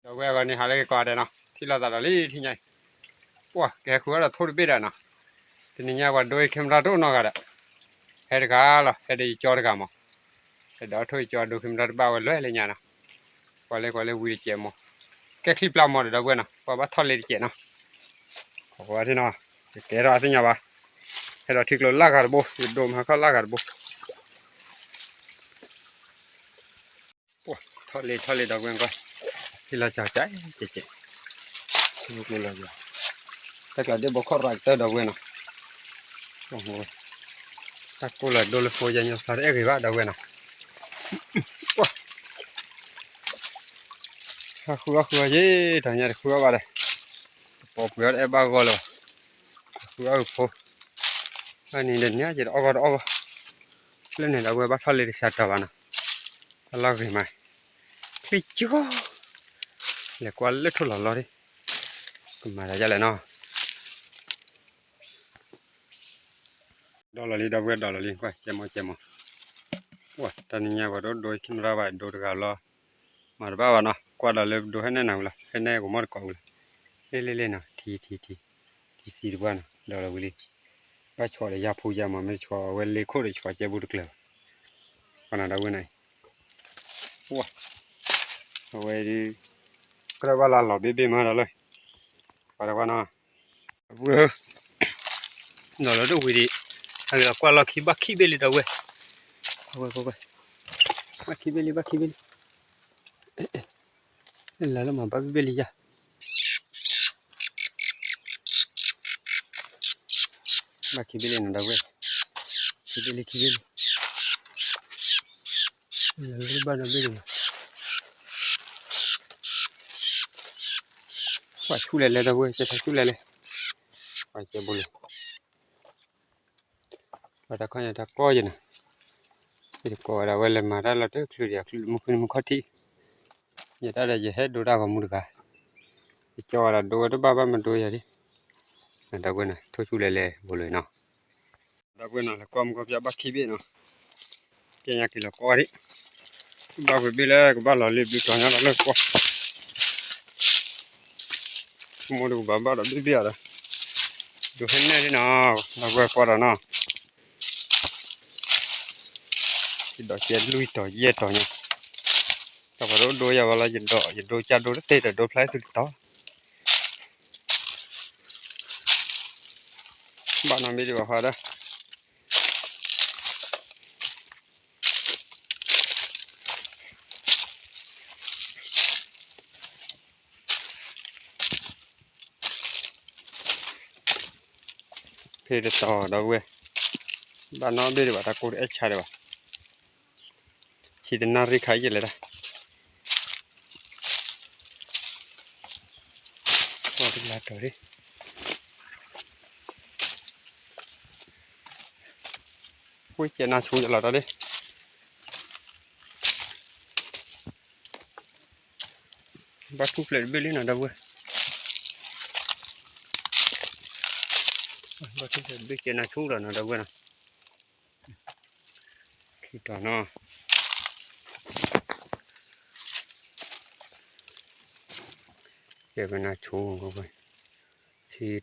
ဒီပုၢ်ဝဲၢ်အဂီၢ်န့ၣ် ဟးလၢက့ၤကိးဂၤဒဲးနီၤ, ထံၣ်လိာ်သးဒီးလံထံၣ်ညါအံၤ, ပှၢ်ကဟဲဃုအီၣ်ဒီးထိၣ်တဘ့ၣ်ဒီးနီၤ, တနံၤညါပှၤဒိ camera တအိၣ်နီတဂၤဒီး, ဟဲတဂၤလီၤ ဟဲဒီးယကၠီတဂၤမး, ဟဲဒီးထိၣ်ယကၠီဒိ camera တဘၣ်ဝဲလွဲၢ်လၢညါနီၤ, ကွၢ်လၢကွၢ်လၢဝံၤတစဲးမး, ကဲချံပျၢ်မးဒီး ဒီပုၢ်ဝဲၢ်နီၤ, ပှၤဘၣ်ထီၣ်လ့တစဲးနီၤ, ခီပှၤထံၣ်နီၤ, ကဲထီၣ်အသ့ၣ်ညါဘၣ်, ဟဲဒီးထံကျိလၢ်ဂၤတဘိ ယဒိမၤခီၣ်လၢ်ဂၤတဘိ ထီၣ်လ့ထီၣ်လ့ဒီပုၢ်ဝဲၢ်ကွၢ်, ထံလီၤစှၤကဲကဲ, ထံကျိလီၤစှၤ, တၢ်ကျးဒ့ဘီခီၣ်ရၤကတၢၢ်ဒီပုၢ်ဝဲၢ်နီၤ, တၢ်ကိၢ်လီၤဒိလၢဖိယဲညိဖျါတအဲၣ်ဂ့ၤဘၣ်ဒီပုၢ်ဝဲၢ်နီၤ, ဟးဃုအီၣ်ဃုအီၣ်ယ့ၣ် တနံၤညါတဃုအီၣ်ဘၣ်ဒီး, တပိာ်ပှ့ၤအီၣ်တအဲၣ်ဘၣ်ဂီၢ်လၢၤဘၣ်, ဃုအီၣ်ဃုဖိ, အနံၤဒီးနံၤက့ၤတအီၣ်ဂီၢ်တအီၣ်ဂီၢ်, လၢန့ၣ်ဒီပုၢ်ဝဲၢ်ဘၣ်ထီၣ်လ့တစှၤတၢ်ဘၣ်နီၤ, တၢ်လီၢ်ဂ့ၤမး, ချံကၠီ, လဲၤကွၢ်လၢထိၣ်လီၤလီၤဒၣ်, ကမၤတၢ်ဒ်လဲၣ်နီၤ ဒီးလီၤလံ ဒီပုၢ်ဝဲၢ်ဒီးလီၤလံ ကွၢ်ကဲမီကဲမီ, ဝဲတနံၤညါပှၤတဒိ camera ဘၣ်ဒိတဂၤလီၤ, မၤတဘၣ်ဘၣ်နီၤ ကွၢ်ဒီးလၢပဒိဟဲနဲၣ်နၤဝံၤလီၤ ဟဲနဲၣ်ကမီၣ်တကိးဝံၤလီၤ, လ့လ့လ့နီၤ ထံထံထံ, ထံစံတပှၢ်နီၤ ဒီးလီၤဝံၤလံ, ဘၣ်ဆီဒီးယၤဖိယၤမၤ မ့ၢ်ဆီအဝဲလ့ခိၣ်ဒီးဆီကဲဘူးတကျၢၤဘၣ်, ကွၢ်နီၤဒီပုၢ်ဝဲၢ်နီၤ, ဝဲ, အဝဲဒုး, ကြၢးဘၣ်လၢလီၤဘ့ၣ်ဘ့ၣ်မးဒီးလၢ, ပှၤတကွၢ်နီၤ ဒီပုၢ်ဝဲၢ်ဧၢ, ဒီးလီၤတဝံၤဒံး, အဂ့ၤလီၤကွၢ်လီၢ်ခံဘၣ်ခံဘ့ၣ်လံဒီပုၢ်ဝဲၢ်, ကွၢ်ကွၢ်ကွၢ်ကွၢ်, ဘၣ်ခံဘ့ၣ်လံ ဘၣ်ခံဘ့ၣ်လံ, လၢလၢမၤဘၣ်ဘ့ၣ်ဘ့ၣ်လံယၤ, ဘၣ်ခံဘ့ၣ်လံနီၤဒီပုၢ်ဝဲၢ်, ခံဘ့ၣ်လံခံဘ့ၣ်လံ လၢဘၣ်နီၤဘ့ၣ်န့ၣ်, ပှၤဆူၣ်လဲၤလဲၤဒီပုၢ်ဝဲၢ် ကဲထီၣ်ဆူၣ်လဲၤလဲၤ, ပှၤကဲဘိလံ, ပှၤတၢ်ခီၣ်ညါတၢ်ကီယဲနီၤ, ယတကိးဝဲဒၣ်ဝဲလဲၤမၤတၢ်လီၤတချုးဒံး အချုးမုၢ်ခွံမုၢ်ခီၣ်ထံး, ယတၢ်ဒီးယဟဲဒိတၢ်ဂီၤမူတဂၤ, ယကၠီဝဲဒၣ်ဒိဝဲတဘၣ်ဘၣ်မဒိယၤဒံး, ဒီပုၢ်ဝဲၢ်နီၤ ထိၣ်ဆူၣ်လဲၤလဲၤဘိလံနီၤ ဒီပုၢ်ဝဲၢ်နီၤ လဲၤကွၢ်မူကီၢ်ပၠၣ်ဘၣ်ခံဘ့ၣ်နီၤ, ကဲညါက့ၤလီၤကွၢ်ဒံး, ဘၣ်ဝဲဘ့ၣ်လၢကဘၣ်လီၤလံဘျုးတီၤညါဒီးလၢကွၢ်, ဆိကမိၣ်ဒုးကဘၣ်ဘၣ်ဒီးဘ့ၣ်ဘ့ၣ်အီၤဒီး, ဒုးဟဲနဲၣ်ဒံးနီၤ, ဒီပုၢ်ဝဲၢ်ကွၢ်ဒီးနီၤ, ယဒိးကဲလွံၢ်တီၤယဲၢ်တီၤညါ, တၢ်ပှၤဒိဒိယၤဝဲလီၤ ယဒိး ယဒိကၢ်ဒိတသ့ဒီးဒိဖျါသုတတီၤ ဘၣ်နီၢ်မ့ၢ်ဒံးဘၣ်ဃးဒီး ဖဲတတီၤဒီပုၢ်ဝဲၢ်, ဘၣ်နီၢ်ဘ့ၣ်ဒံးဘၣ် တၢ်ကိၢ်တအဲၣ်ဆါဒံးဘၣ်, ဆံတနၣ်ရံၣ်ခါအံၤလဲၣ်တၢ်, ပှၤကလၤတီၤလံ ဝ့ၢ်ကဲနၢ်ဆူယလီၤတၢ်လံ, ဘၣ်ထူၣ်ဖျဲးတဘ့ၣ်လံနီၤ ဒီပုၢ်ဝဲၢ်, ဘၣ်ထူၣ်ဖျဲးတဘ့ၣ်ကဲနၢ်ဆူလီၤနီၤ ဒီပုၢ်ဝဲၢ်နီၤ,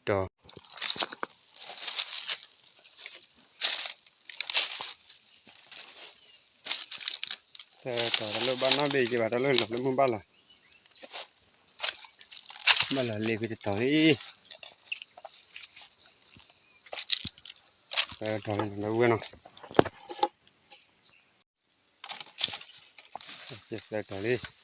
ခံတီၤနီၤ ကဲဝဲနၢ်ဆူ, ခံတီၤ တၢ်တၢ်လၢဘၣ်နီၢ်ဘ့ၣ်က့ၤဘၣ် တၢ်လၢလီၤလၢမုၢ်ဘၣ်လီၤ, ဘၣ်လီၤလ့ၤဖဲတတီၤလံ, တၢ်တတီၤလံ ဒီပုၢ်ဝဲၢ်နီၤ ကဲသၢတီၤလံ, လၢလၢအိၣ်တီၤလံ, ပှၤ, ကလၢအိၣ်ကျါဟးထီၣ်ဟီၣ်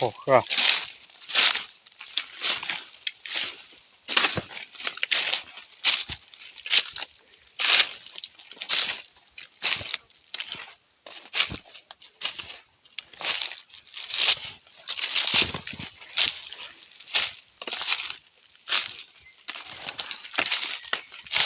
ဃာ်, တတီၤ, လွံၢ်တီၤ ဘၣ်ဒီး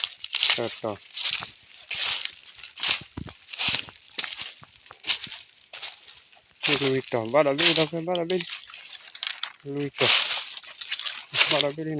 ဘ့ၣ်ဒီး ဘၣ်ဒီးဘ့ၣ်, လွံၢ်တီၤ, ဘၣ်ဒီးဘ့ၣ်လံနီၤ.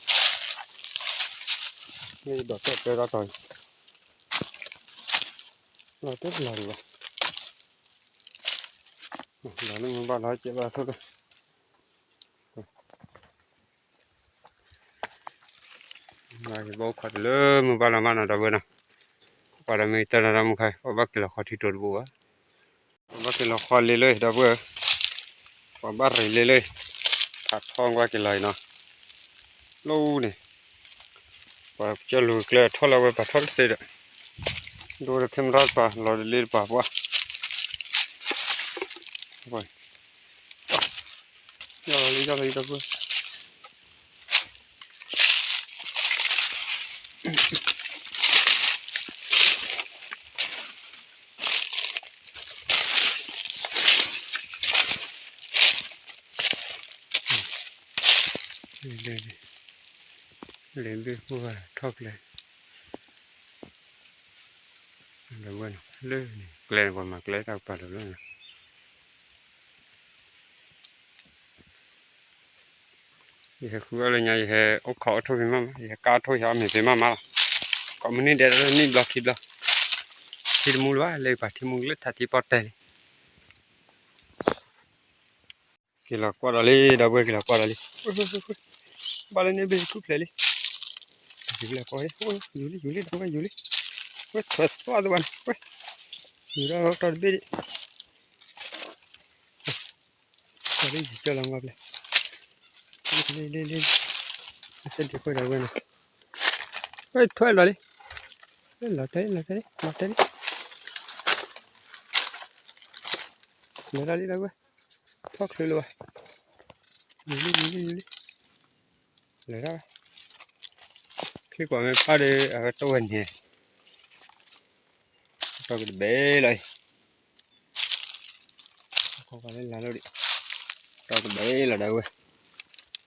မ့ၢ်ဒိးတဲာ်တဲာ်တီတီအံၤ, လီၤတဲာ်လီၤဒံးဘၣ်, လီၤလၢမုၢ်ဘၣ်လီၤကဲဘၣ်ထိၣ်လၢ ဘၣ်ကဘီအိၣ်ခိးတလၢမုၢ်ဘၣ်လီၤမးနီၤ ဒီပုၢ်ဝဲၢ်နီၤ, ပှၤဒီးမ့ၢ်တၢ်နီၤတၢ်မူခါ ပှၤဘၣ်က့ၤလီၤဃီထံတိၤတဘိဘၣ်, ပှၤဘၣ်က့ၤလီၤဃီလ့လၢ ဒီပုၢ်ဝဲၢ်, ပှၤဘၣ်ရ့ၤလ့လၢ, ဖးထီကွၢ်က့ၤလီၤအံၤနီၤ, လီၢ်န့ၣ်, ပှၤကၢလူၤကျဲထီၣ်လၢဝဲပှၤထီၣ်တသ့ဒီး, ဒိဒီး camera တပၤ လီၤဒလ့တပၤပှၢ် ယီၢ်လီၤလံ ယီၢ်လီၤလံ ဒီပုၢ်ဝဲၢ်, လဲၤဘ့ၣ်ပှၢ်ထီၣ်ကျဲ, ဒီပုၢ်ဝဲၢ်န့ၣ် လၢန့ၣ် ကျဲန့ၣ် ပှၤမၤကျဲတၢ်ကပၤတဘျီန့ၣ် ယဟဲဃုအီၣ်လၢညါ ယဟဲအိၣ်ခိးအိၣ်ထိၣ်ဖဲမးမး ယဟဲကါအိၣ်ထိၣ် ယဟဲအီၣ်မ့ၤဖဲမးမးလီၤ, ကိးမုၢ်နံၤဒဲးလၢနံၣ်ဘျီခံဘျီ, ထံတမူလၢၤဘၣ် လၢပှၤထံမူလၢထးထံပီၣ်တဲာ်လံ က့ၤလီၤကွၢ်ဒီးလံ ဒီပုၢ်ဝဲၢ် က့ၤလီၤကွၢ်ဒီးလံ, ဘၣ်လၢန့ၣ်ဘ့ၣ်ထူၣ်ဖျဲးလံ, ယူၤလံ ယူၤလံ ဒီပုၢ်ဝဲၢ် ယူၤလံ, ဝဲထွဲသွၣ်သ့ၣ်ဝဲန့ၣ်, ဝဲ ယူၤဒီးတီတဘ့ၣ်လံ, လံ ယကၢလီၤငါဖျဲး, လံ လံ လံ လံ တဒံးဃိဒီပုၢ်ဝဲၢ်နီၤ, ဝဲထွဲလီၤလံ, လီၤတဲာ် လီၤတဲာ် လီၤတဲာ်လံ လီၤဒၣ်လံ ဒီပုၢ်ဝဲၢ်, ထီၣ်ချုးလၢၤဘၣ်, ယူၤလံ ယူၤလံ ယူၤလံ, လီၤဒၣ်, ချံကွၢ်မ့ၢ်ဖးဒီး အဝဲတဝဲန့ၣ်, တီၢ်ကတဘဲလီၤအံၤ, ခီကွၢ်လၢလၢ်လီၤဒံး, တီၢ်ကတဘဲလီၤ ဒီပုၢ်ဝဲၢ်, မ့ၢ်ဃ့လီၤခါအံၤ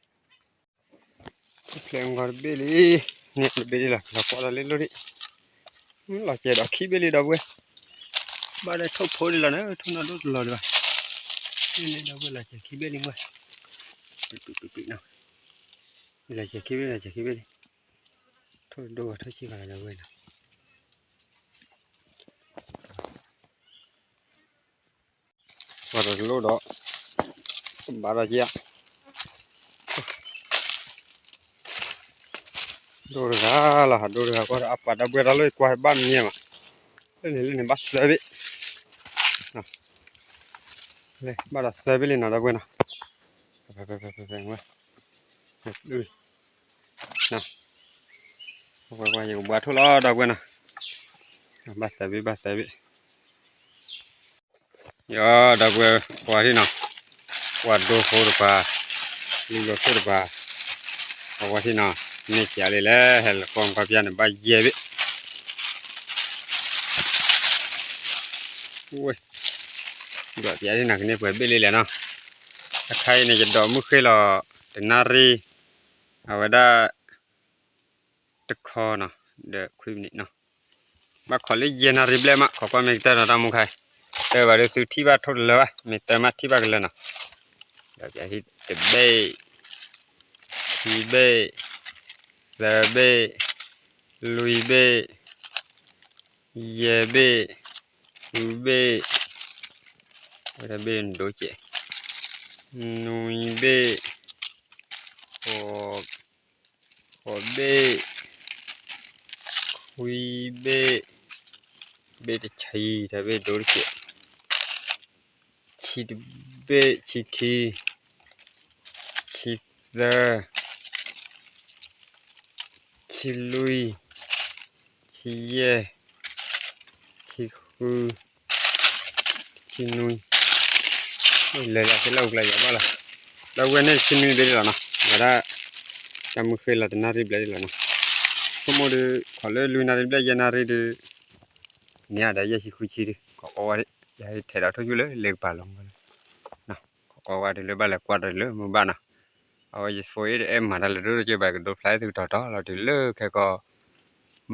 လဲၣ်, ဘၣ်တကဘၣ်ဘၣ်တဟးဂီၤဝဲ ဖျဲးမုၢ်ဂီၤတဘ့ၣ်လံ, န့ၣ်တဘ့ၣ်လံလီၤ လီၤကွၢ်ဒီးလံလိၣ်ဒံး, လီၤစဲၤဒီးခံဘ့ၣ်လံ ဒီပုၢ်ဝဲၢ်, ဘၣ်ဒီးထိၣ်ဖိဒံးလီၤန့ၣ် ထိၣ်နီၢ်ဒိၣ်တလီၤဒံးဘၣ်, လံလံ ဒီပုၢ်ဝဲၢ် လီၤစဲၤခံဘ့ၣ်လံမး, လီၤစဲၤခံဘ့ၣ် လီၤစဲၤခံဘ့ၣ်လံ, ထိၣ်ဒိၣ်ဂီၤထိၣ်ဆံးဂီၤလီၤ ဒီပုၢ်ဝဲၢ်နီၤ ပှၤတလိၣ်ဒီး ဘၣ်ဒီးယဲၢ် ဒိၣ်တဂၤလီၤ ဒိၣ်တဂၤ ကွၢ်ဒီးအပှၤဒီပုၢ်ဝဲၢ်တၢ်လီၢ်အံၤ ကွၢ်ဘၣ်မံမး လၢန့ၣ်လၢန့ၣ်ဘၣ်သၢဘ့ၣ် ဘၣ်ဒီးသၢဘ့ၣ်လံနီၤ ဒီပုၢ်ဝဲၢ်နီၤ ဝဲ ဝဲ ဝဲ ယကဘှါထိၣ်လီၤ ဒီပုၢ်ဝဲၢ်နီၤ ဘၣ်သၢဘ့ၣ် ဘၣ်သၢဘ့ၣ် ယဒီပုၢ်ဝဲၢ် ကွၢ်ထံၣ်နီၤ ကွၢ်ဒိဖိတပၤ လူၤလီၤထိၣ်တပၤ အဝဲထံၣ်နီၤ န့ၢ်ကၠးလံလဲၣ် ဟဲလၢကွၢ်မူခါပျၢ်န့ၣ် ဘၣ်ယဲၢ်ဘ့ၣ် ဝဲ ဒွးပျးထံၣ်နီၤ ကန့ၢ်ပှဲၤဘ့ၣ်လံလဲၣ်နီၤ အခါအံၤန့ၣ် ယဒိးမုၢ်ဃ့ၢ်လီၤ တနၣ်ရံၣ် အဝဲဒၣ် တခီနီၤ ဒီးခွံမံးနံးနီၤ ဘၣ်ခိးလၢယဲၢ်နၣ်ရံၣ်ဘျဲၣ်မး ခိးကွၢ်မ့ၢ်ကတၢၢ်နီၤ တၢ်မူခါ တၢၢ်ဘၣ်ဒီးသုထံၣ်ဘၣ်ထိၣ်တလၢဘၣ် မ့ၢ်တၢၢ်မးထံၣ်ဘၣ်ကလၢနီၤ ဒီးပျးထံၣ်တဘ့ၣ် ခံဘ့ၣ် သၢဘ့ၣ် လွံၢ်ဘ့ၣ် ယဲၢ်ဘ့ၣ် ဃုဘ့ၣ် ဝဲဒၣ်ဘ့ၣ်ဒိၣ်ကဲး နွံဘ့ၣ် ဃိး ဃိးဘ့ၣ် ခွံဘ့ၣ် ဘ့ၣ်တဆံ တၢ်ဘ့ၣ်ဒိၣ်တကဲး ဆံတဘ့ၣ် ဆံခံ ဆံသၢ ဆံလွံၢ် ဆံယဲၢ် ဆံဃု ဆံနွံ လဲၤလၢသ့ၣ်လၢအူကျါယၤဘၣ်လီၤ ဒီပုၢ်ဝဲၢ်န့ၣ်ဆံနွံဘ့ၣ်လီၤနီၤ ဝဲဒၣ် တၢ်မုၢ်ဃ့ၢ်လီၤတနၣ်ရံၣ်ဘျဲၣ်လီၤနီၤ ဆိကမိၣ်ဒီး ခိးလၢလွံၢ်နၣ်ရံၣ်ဘျဲၣ်ယဲၢ်နၣ်ရံၣ်ဒီး န့ၢ်ဒီးယဲၢ်ဆံဃုဆံဒီး ခိးကွၢ်ဝဲဒၣ် ယဟဲထဲးဒီးထိၣ်ဆူၣ်လၢလ့ကပၤလီၤ ခိးကွၢ်ဝဲဒၣ်လၢဘၣ်လဲၤကွၢ်ဒီးလၢမုၢ်ဘၣ်နီၤ အဝဲယဖိအ့ၣ်တအဲၣ်မၤတၢ်လၢဒိၣ်တက့ၢ်ဘၣ် ကဒိဖျါသုကတီၤတီၤလီၤတုၤလၢခဲကီၢ်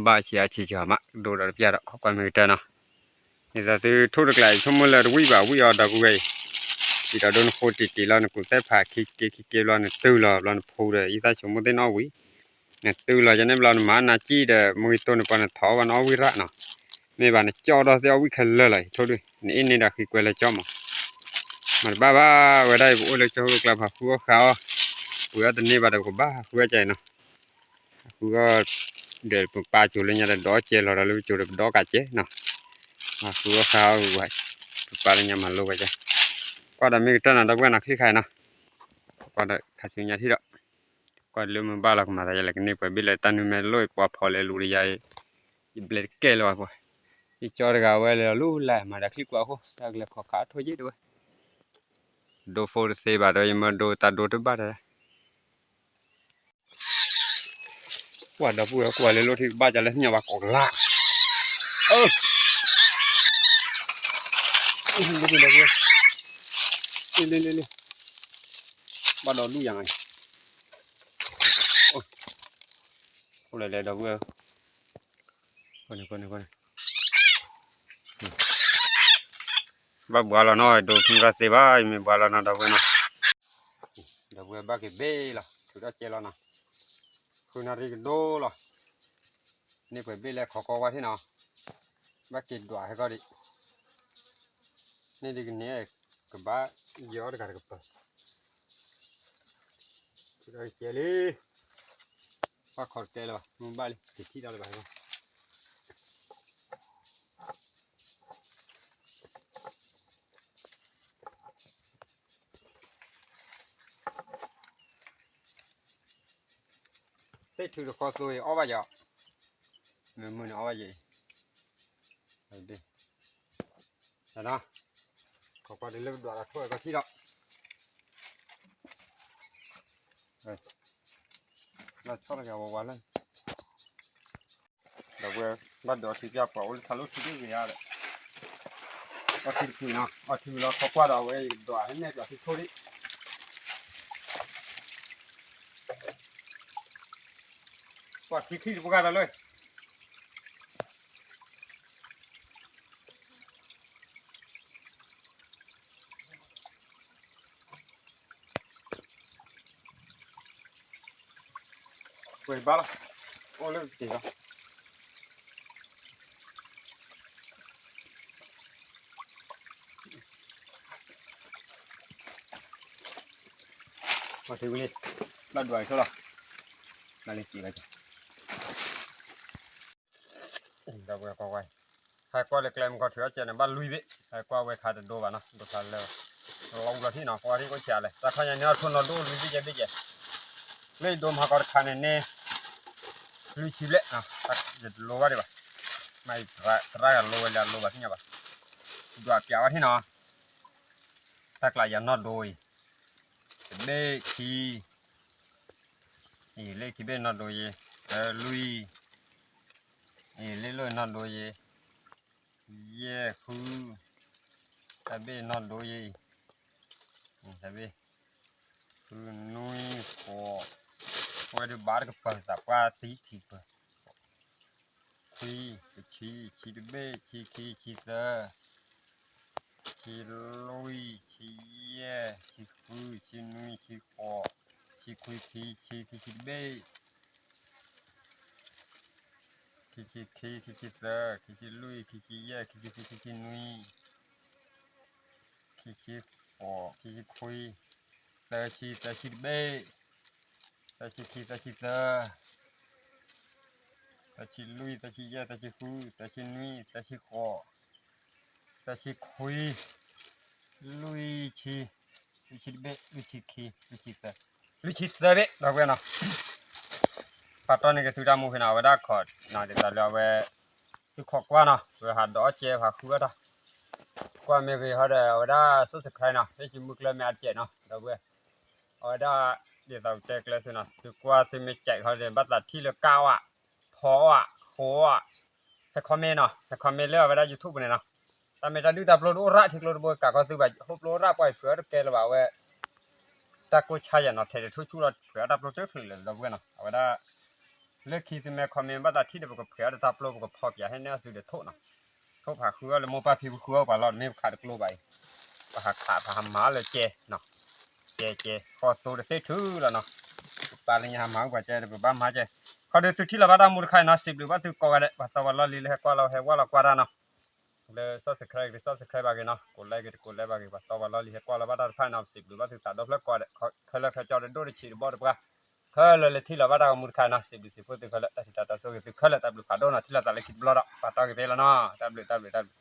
ဘၣ်ဆံးအါဆံးကီးမး ကဒိဒီးတပျၢ်ဒီး ခီကွၢ်မ့ၢ်ကတၢၢ်နီၤ. ဒ်သိးသုထိၣ်တကျးအံၤ ဆိကမိၣ်လၢတဝံၣ်ဘၣ် ဝံၣ်အီၤဒီပုၢ်ဝဲၢ်အံၤ, ဒ်သိးဒိနဃိတံၢ်တံၢ်လီၤ နကူးသဲဖးခံက့ခံက့ဘျီ နတုၤလီၤဘျီ နဖိဒီး ယသးဆိကမိၣ်သ့ၣ်နီၣ်ဝံၤ နတုၤလီၤယန့ၣ်ဘျီ နမၤနၤကံၣ်ဒီး မ့ၢ်ဂ့ၤတိၢ်န့ၣ်ပှၤနထီၣ်ဘၣ်နအီၣ်ဝံၣ်ရၣ်နီၤ. မ့ၢ်ဘၣ်နကၠီဒီးသ့ၣ်အီၣ်ဝံၣ်ခဲလၢာ်လီၤ ယထိၣ်ဒုး နအ့ၣ်န့ၢ်ဒီးဃံကွဲလၢကၠီမး. မၤတဘၣ်ဘၣ် ဝဲဒၣ်အံၤ ပအိၣ်လၢကၠီဟူကျါ ပဟးဃုအီၣ်ဃါအီၣ်, ပှ့ၤအီၣ်တန့ၢ်ဘၣ်ဒီး ပကဘၣ်ဟးဃုအီၣ်ကၠီအံၤနီၤ. ဟးဃုအီၣ်ဒီး ပပၢ်ကၠိလၢညါဒီး ဒီးကဲလီၤဒီးလၢပကၠိဒီး ပဒီကးကဲနီၤ. ဟးဃုအီၣ်ဃါအီၣ်ဝဲ ပပၢ်လၢညါမၤလိဝဲကၠီ. ကွၢ်ဒီးမ့ၢ်ကတၢၢ်နီၤ ဒီပုၢ်ဝဲၢ်နီၤ ချံၣ်ခါအံၤနီၤ. ကွၢ်ဒီးခါဆူညါထံၣ်ဒီး ကွၢ်လၢမုၢ်ဘၣ်လီၤ ကမၤသးယလဲၤကန့ၢ်ပှဲၤဘ့ၣ်လၢတၢ်နုၢ်မဲလိၣ်အံၤ ပှၤဖီၣ်လဲၤလူၤဒီးယၤအံၤ ယဘျဲးတကဲလၢၤဘၣ်ပှၤ, ယကၠီတဂၤဝဲလဲၤလီၤလူလၢ် မၤဒီးချံၣ်ကွၢ်အဃိ တၢ်ကလဲၤဖီၣ်ခးအထိၣ်ယ့ၣ်တဝဲ, ဒိဖိတသ့ဘၣ်ဒီး ယမၢဒိတၢ်ဒိတဘၣ်ဒီး ကွၢ်ဒီပုၢ်ဝဲၢ်ကွၢ်လၢလိၣ်ထံကဘၣ်ကလၢညါဘၣ်ကိးကလါ, လ့လ့လ့, ဘၣ်ဒီဒူၣ်ယၤအံၤ, အိၣ်လဲၤလဲၤဒီပုၢ်ဝဲၢ်, ဘၣ်ဘှါလီၤနီၤ ဒိဖုရၣ်သ့ဘၣ် ယမ့ၢ်ဘှါလီၤနီၤ ဒီပုၢ်ဝဲၢ်နီၤ, ဒီပုၢ်ဝဲၢ်ဘၣ်က့ၤဘ့ၣ်လီၤ ထုးထီၣ်ကဲလီၤနီၤ, ဃုနၣ်ရံၣ်ကဒိလီၤ, န့ၢ်ပှဲၤဘ့ၣ်လၢခီကီဝါထံၣ်နီၤ, ဘၣ်က့ၤဒွးဟဲကီၢ်ဒံး, န့ၢ်ဒံးကန့ၢ် ကဘၣ်ယီၤတဂၤတကပၤ ထုးထီၣ်ကဲလံ, ဘၣ်ခီတကဲလၢၤဘၣ် မုၢ်ဘၣ်လံ က့ၤထံၣ်တၢ်လၢၤဘၣ်ဟဲကီၢ် သ့ၣ်ထုးတခီသိအံၤ အီၣ်ဘၣ်ယၤ, မုၢ်မုၢ်န့ၣ်အီၣ်ဘၣ်ယၤအံၤ, ခီကွၢ်ဒ်လၢပဒွးဒီးထိၣ်ဝဲကီၢ်ထံၣ်ဒီး, လီၤဆီတဂၤဝဲဝဲလၢ ဒီပုၢ်ဝဲၢ် ဘၣ်ဒိးထံပျၢ်ပှၤအိၣ်လၢထးလိၣ်ထံဒ်ဂ့ၤဧါဒီး, အီထံတပူၤနီၤ အီထံလီၤခီကွၢ်ဒီးအဝဲဒွးဟဲနဲၣ်ပှၤထံထိၣ်ဒံး, ကွၢ်ထံချံတပှၢ်ဒီးလၢ ပှဲၤဘၣ်လီၤ, အိၣ်လၢကတ့ၤလီၤ, ပှၤထံဝံၤလံ, ဘၣ်ဒွးအံၤထိၣ်လီၤ, ဘၣ်လၢက့ၤလီၤက့ၤ ဒီပုၢ်ဝဲၢ်ကွၢ်ဝဲ, ဟဲကွၢ်လၢကျဲမုၢ်ကီၢ်ထုးအီၣ်ကဲန့ၣ် ဘၣ်လွံၢ်ဘ့ၣ်, ဟဲကွၢ်ဝဲခါတဒိဘၣ်နီၤ, ဒိခါလၢ လီၤအူလီၤထံနီၤ, ကွၢ်ထံၣ်အိၣ်ဆံးလဲၣ်, တၢ်ခီညါန့ၣ် အီၣ်ထိၣ်နီၢ်ဒိၣ်လွံၢ်ဘ့ၣ်ယဲၢ်ဘ့ၣ်ယဲၢ်, လၢယဒိမၤကီးတခါန့ၣ်န့ၣ် လွံၢ်ဆံဘျဲၣ်နီၤ, ယတလိဘၣ်ဒံးဘၣ်, မ့ၢ်သရၣ်ဂၤလိဝဲလၢအလိဘၣ်သ့ၣ်ညါဘၣ်, ဒွးပျးဝဲထံနီၤ, တၢ်ကျးယၤနီၢ်ဒိအံၤ, တဘ့ၣ်ခံ အံၤ လ့ၣ်ခံဘ့ၣ်နီၢ်ဒိယ့ၤ, တၢလွံၢ်, အံၤ လ့ၣ်လိၣ်နီၢ်ဒိယ့ၤ, ယဲၢ်ဃု, တၢ်ဘ့ၣ်နီၢ်ဒိယ့ၤအံၤ, တၢ်ဘ့ၣ်, ဃုနွံဃိး, အဝဲဒုးဘၣ်တကပၤသးပှၢ်သံခံကပၤ ခွံ, တဆံ, ဆံတဘ့ၣ်, ဆံခံ, ဆံသၢ, ဆံလွံၢ်, ဆံယဲၢ်, ဆံဃု, ဆံနွံ, ဆံဃိး, ဆံခွံ, ခံဆံ, ခံဆံတဘ့ၣ်, ခံဆံခံ, ခံဆံသၢ, ခံဆံလွံၢ်, ခံဆံယဲၢ်, ခံဆံဃု, ခံဆံနွံ, ခံဆံဃိး, ခံဆံခွံ, သၢဆံ, သၢဆံတဘ့ၣ်, သၢဆံခံ, သၢဆံသၢ, သၢဆံလွံၢ်, သၢဆံယဲၢ်, သၢဆံဃု, သၢဆံနွံ, သၢဆံဃိး, သၢဆံခွံ, လွံၢ်ဆံ, လွံၢ်ဆံတဘ့ၣ်, လွံၢ်ဆံခံ, လွံၢ်ဆံသၢ, လွံၢ်ဆံသၢဘ့ၣ် ဒီပုၢ်ဝဲၢ်နီၤ, ပာ်တီၢ်န့ၢ်က့ၤသုတၢ်မူဖဲနီၤ အဝဲဒၣ်ခီၣ်နီၤ ဒ်သိးလၢအဝဲ သုခီကွၢ်နီၤ ပဟးဒီးအီၣ်ကဲ ပဟးဃုအီၣ်တၢ်, ကွၢ်မ့ၢ်ဂ့ၤဟီဒီး အဝဲဒၣ် subscribe နီၤ ဖဲယမုၢ်ကျၢၢ်မ့ၢ်အါတကဲးနီၤ ဒီပုၢ်ဝဲၢ်, အဝဲဒၣ် ဒ်သိးပတဲကျဲသုနီၤ သုကွၢ်သုမ့ၢ်ကဲးခီဒီး ဘၣ်သးထံၣ်လၢကၢ်ဝဲ ဖီအီၣ်, ဃိအီၣ်, ဟဲ comment နီၤ ဟဲ comment လၢအဝဲဒၣ် YouTube ပူၤန့ၣ်နီၤ, တၢ်မ့ၢ်တၢ်ဒုၣ်တၢ်ပျိတအိၣ်ရၣ်ထံကျိတဘိ ကးကီသုဘၣ် ဟိၣ်ပျိရၣ်ပှၤအံၤ ဃုအီၣ်တကဲလၢၤဘၣ်ဝဲ တၢ်ကိၢ်ဆါယၤနီၤ ထဲးတထူၣ်ဆူၣ်လီၤ ဖှဲးအီၣ်တၢ်ပျိတချုးလၢၤဒီပုၢ်ဝဲၢ်နီၤ အဝဲဒၣ် လၢခံသုမ့ၢ် comment ဘၣ်သးထံၣ်ဒီး ပကဖှဲးအီၣ်ဒီးတၢ်ပျိ ပကဖီပၠးဟဲနဲၣ်အီၣ်သုဒီးထိၣ်နီၤ ထိၣ်ဖးဃုအီၣ်လၢမိၢ်ပၢ်ဖံဖုဃုအီၣ်ပှၤလီၤ တမ့ၢ်ပခးတကျိဘၣ်အံၤ ပဟးခး ပဟးမၤအီၣ်လၢကဲနီၤ ကဲကဲ ဃီသိတသ့ၣ်ထုးလီၤနီၤ ပပာ်လၢညါဟးမၤအီၣ်ပှၤကဲဒီး ပဘၣ်မၤကဲ ခီဒီးသုထံၣ်လီၤဘၣ်တၢ်မူတခါအံၤနီၤ စံးဘျုးဘၣ်သုကိးဂၤဒဲး ပှၤတီပှၤလီၢ်လံၤလၢဟဲကွၢ်လီၤ ဟဲဝဲလီၤကွၢ်တၢ်နီၤ လၢ subscribe ဂ့ၤ subscribe ဘၣ်ဂ့ၤနီၤ ကိး like ဂ့ၤ ကိး like ဘၣ်ဂ့ၤ ပှၤတီပှၤလီၢ်လံၤဟဲကွၢ်လီၤဘၣ်တၢ်တဖၣ်နီၤ စံးဘျုးဘၣ်သုသးဒီဖျၢၣ်ကိးဂၤဒဲး ခဲလၢာ်ခဲဆ့ဒီး ဒိၣ်တဆံးတဘီတပှၢ် ခဲလၢာ်လၢထံၣ်လီၤဘၣ်တၢ်ဂီၤမူတခါအံၤနီၤ စံးဘျုးစံးဖှိၣ်သုခဲလၢာ် တၢ်ထံၣ်တၢ်တီဆိၣ်ဂ့ၤသုခဲလၢာ် တၢ်ဘျုးဖးဒိၣ်နီၤ ထံၣ်လိာ်သးလၢခံတဘျီဒီး ပှၤတီက့ၤသ့လီၤနီၤ တၢ်ဘျုး တၢ်ဘျုး တၢ်ဘျုး